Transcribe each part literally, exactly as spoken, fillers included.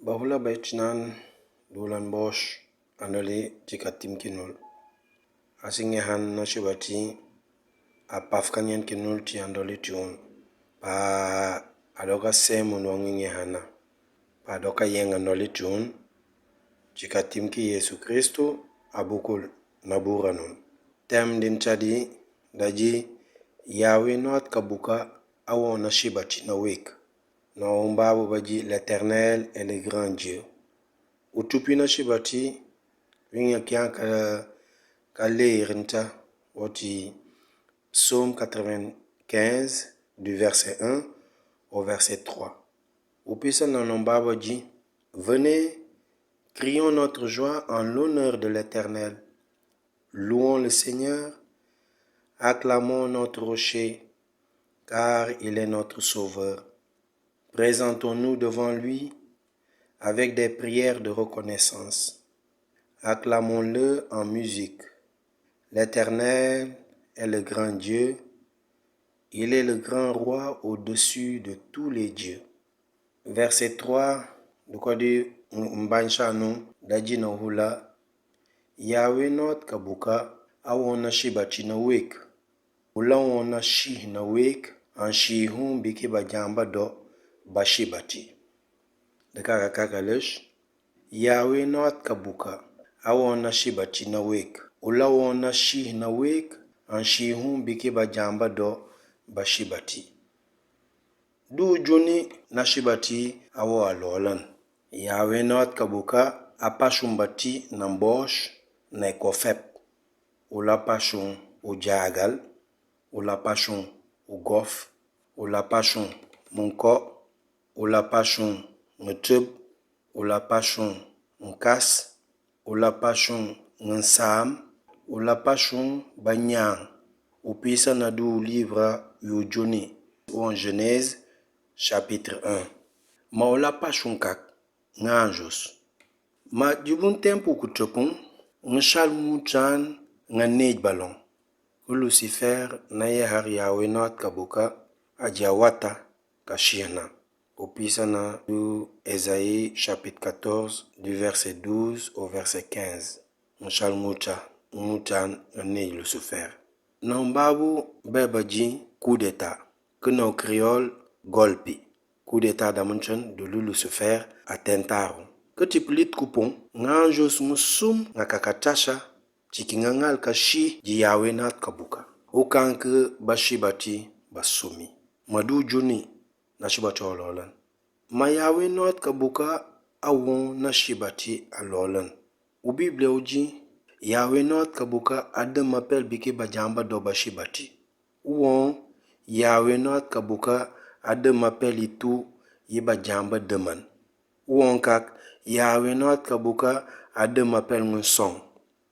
Bahula baichinan, dulan Bosch, anole chika tim kinul. Asi ngehan nashibati, apaf kanyan kinul chi andoli chun. Pa adoka sem unwang ngehana. Pa adoka yeng andoli chun. Chika tim ki Yesu Kristu, abukul naburanun. Tem din chadi, daji, Yahweh not kabuka, awon nashibati nawek. Naombabu baji, l'Éternel est le grand Dieu. Utupi nashibati, winya kiang ka, ka le rinta, oti Psaume quatre-vingt-quinze, du verset un au verset trois. Upisa na naombabu baji, venez, crions notre joie en l'honneur de l'Éternel. Louons le Seigneur, acclamons notre rocher, car il est notre sauveur. Présentons-nous devant lui avec des prières de reconnaissance. Acclamons-le en musique. L'Éternel est le grand Dieu, il est le grand roi au-dessus de tous les dieux. Verset trois, dukadi mbansha nu, daji nahula, Yahweh not kabuka, awon nashibati nawek. Ula won nashi nawek, anshi hun biki bajamba do bashibati. Daka kaka kalish, Yahweh not kabuka, awon nashibati nawek. Ula won nashi nawek, anshi hun biki bajamba do bashibati. Du juni nashibati awo alolan. Yahweh not kabuka apashun bati na Bosch na Ecofep. Ula pashun ujagal, ula pashun ugof, ula pashun mungko, ula pashun ngutub, ula pashun ngkas, ula pashun nginsam, ula pashun banyang, upisa nadu livre yujuni, en Genèse, chapitre un. Ma ula pashun kak, nganjus. Ma jibun tempu kutupung, ngashal nguchan nganej balong. Ku Lucifer na yahar Yahweh not kabuka, aja wata kashihna. Upisa nadu Esaïe chapitre quatorze, du verset douze au verset quinze. Ngashal ngucha, nguchan nganej Lucifer. Naombabu babaji coup d'État. Kena créole, golpe. Coup d'État da munchen dulu Lucifer attentat ru. Kati pilit kupung, nganjus ngusum ngakakatasha, chiki ngangal kashi ji Yahweh not kabuka. Ukan ke bashibati basumi. Madu juni, nashibati alolan. Ma Yahweh not kabuka awon nashibati alolan. U Biblia uji, Yahweh not kabuka adem apel biki bajamba do bashibati. Uwon, Yahweh not kabuka adem apel itu yi bajamba deman. Uwon kak, Yahweh not kabuka adem apel ngunsong.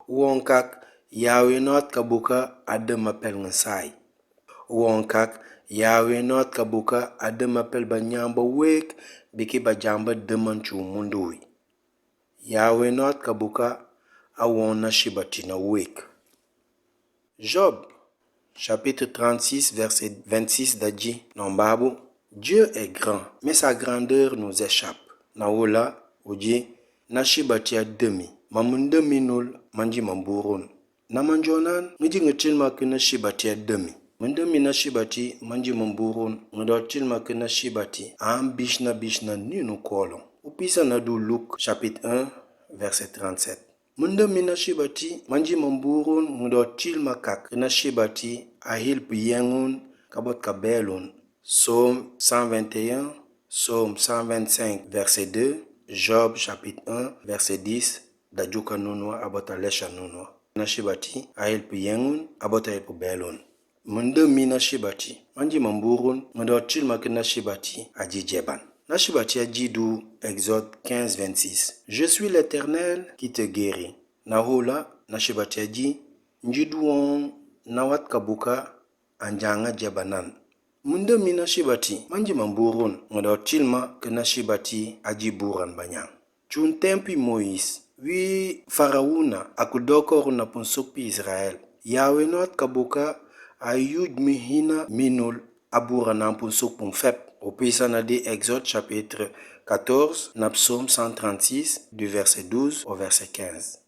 Uwon kak, Yahweh not kabuka adem apel ngunsai. Uwon kak, Yahweh not kabuka adem apel banyamba wek, biki bajamba deman chu mundui. Yahweh not kabuka awon nashibati nawek. Job, chapitre trente-six, verset vingt-six daji, naombabu, Dieu est grand, mais sa grandeur nous échappe. Naula, uji, nashibati ademi, ma mundemi nul, manji mamburun. Namanjonan, ngiji ngatilma ke nashibati ademi. Mundemi nashibati, manji mamburun, ngido tilma ke nashibati, ambishna bishna ninu kolong. Upisa nadu Luke, chapitre un, verset trente-sept. Mundemi nashibati, manji mamburun, ngido tilma kak ke nashibati, ahil puyengun, kabot kabelun. Psaume cent vingt et un, Psaume cent vingt-cinq, verset deux, Job, chapitre un, verset dix, dajuka nunua, abot alesha nunua. Nashibati, ahil puyengun, abot ahil pubelun. Mundemi nashibati, manji mamburun, ngido tilma ke nashibati, aji jeban. Nashibati aji du, Exode quinze, vingt-six. Je suis l'Éternel qui te guérit. Nahula, nashibati aji, nji duwon, nawat kabuka, anjanga jebanan. Mundemi nashibati, manji mamburun, ngido tilma ke nashibati, aji buran banyang. Chun tempi Moïse, wi Farauna, akudoko runa punsuk pi Israel. Yahweh not kabuka, ayuj mihina minul, aburan punsuk pumfep. Upisa nadi Exode chapitre quatorze, na Psaume cent trente-six, du verset douze au verset quinze.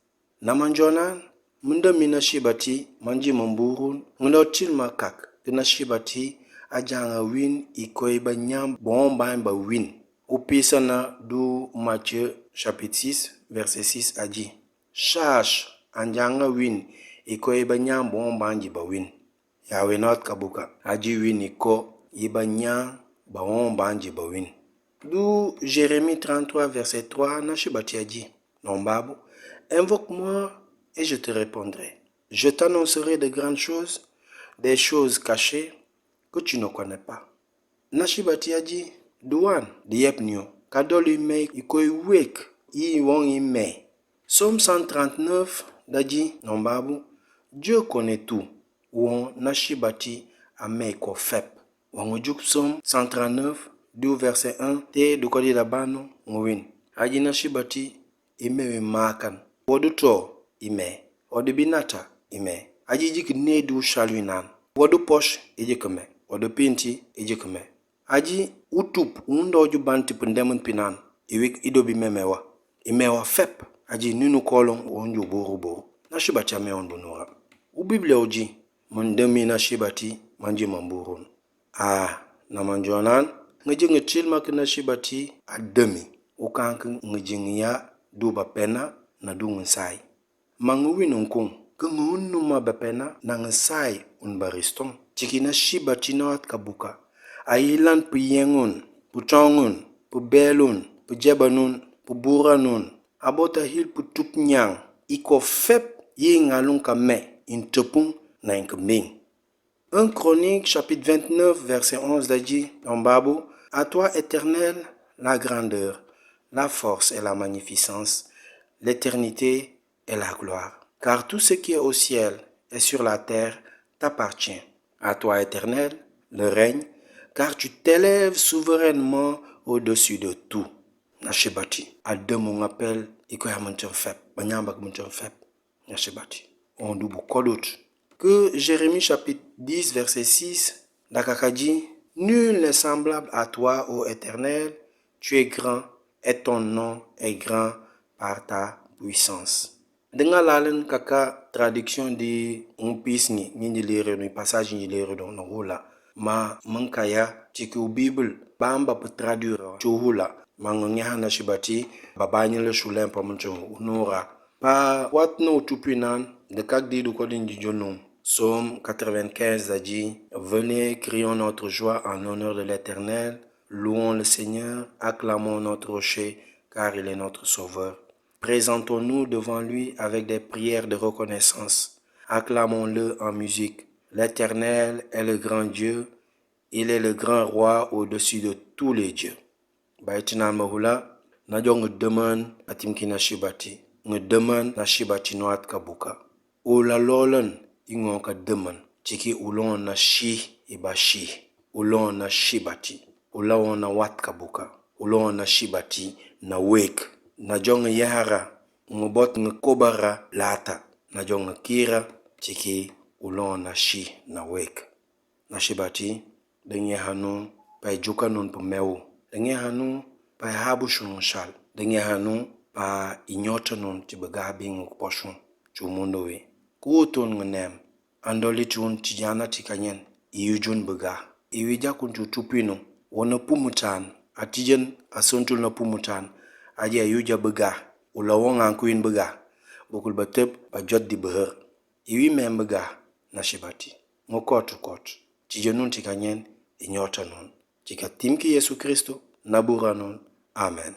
Namanjonan, mundami nashibati, manji mamburun, ngalo tilma kak, ke nashibati, ajanga win, ikoi banyam, bon ban ba win. Upisana du Matthieu chapitre six, verset six aji. Shash, anjanga win, ikoi banyam, bon banji ba win. Yahweh not kabuka, aji win iko, ibanyang, bawon banji ba win. Du Jérémie trente-trois, verset trois, nashibati aji. Nonbabu, invoque-moi et je te répondrai. Je t'annoncerai de grandes choses, des choses cachées que tu ne connais pas. Nashibati aji, duwan, diyep nio, kadol imei, ikoi wek, iwong imei. Psaume cent trente-neuf, daji, nonbabu, Dieu connaît tout, won nashibati amei ko fep. Wangujuk Psaume cent trente-neuf, du verset un, te dukodi dabano, ngwin. Aji nashibati, imei wi makan. Wadu to, imei. Wadu binata, imei. Aji jik ne du shalwinan. Wadu posh, ijik me. Wadu pinti, ijik me. Aji utup, undo ju banti pendemen pinan. Iwik ido bi memewa. Imewa fep. Aji ninu kolong, wonju buru buru. Nashibati amei won bunura. U Biblia uji, mundami nashibati, manji mamburun. A, namanjonan, ngejing ngetil mak nashibati, adami. Ukang ke ngejing ya, du bapena, na du ngesai. Mangwin ungkung, ke ngunuma bapena, na ngesai un bariston. Tiki nashibati not kabuka. Ailan peyengun, petongun, pebelun, pejebanun, peburanun. Abota hil petupnyang, iko fep, yi ngalung kame, intepung, na inkeming. Un Chroniques chapitre vingt-neuf, verset onze, daji, nonbabu, à toi, Éternel, la grandeur, la force et la magnificence, l'éternité et la gloire. Car tout ce qui est au ciel et sur la terre t'appartient. À toi, Éternel, le règne, car tu t'élèves souverainement au-dessus de tout. Nashibati, adem ungapel, iko ya munchang fep, banyang bak munchang fep. Nashibati. Won du bukodut. Ke Jérémie chapitre dix, verset six, dakakaji, nul n'est semblable à toi, ô Éternel, tu es grand, et ton nom est grand par ta puissance. Dengan lalan kaka traduction di ungpis ni, ni di lere ni passage ni lere don na hula. Ma mengkaya, tiki u Bible, bamba pe traduire, chu hula. Ma ngunyaha nashibati, babanyele shulem pa munchang unura. Pa wat no tupinan, dekak di dukodin jijonung. Psaume quatre-vingt-quinze daji, venez, crions notre joie en l'honneur de l'Éternel, louons le Seigneur, acclamons notre rocher, car il est notre sauveur. Présentons-nous devant lui avec des prières de reconnaissance. Acclamons-le en musique. L'Éternel est le grand Dieu, il est le grand roi au-dessus de tous les dieux. Baitinan mahula, najong ngedeman atimki nashibati, ngedeman nashibati not kabuka. Ula lolan ingon kademan, tiki ulon nashi ibashi, ulon nashibati, ulon na wat kabuka, ulon nashibati na wek. Najong ngeyahara, ngebot ngekobara lata, najong ngekira, tiki ulon nashi na wek. Nashibati, dengyahanu, pa ijukanun pemeu, dengyahanu, pa ihabushun shal, dengyahanu, pa inyotanun tibega bing ukposhun, chu mundowi. Kutun ngenem, andoli chun tijana tikanyen, iujun bega, iwi jakun chu tupinu, wona pumutan, atijen asuntul na pumutan, aji ayuja bega, ula wong angkuin bega, bukul batep, bajot di beher. Iwi membega, nashibati. Ngokot ukot. Tijenun tikanyen, inyotanun. Tikatimki Yesu Kristo, naburanun. Amen.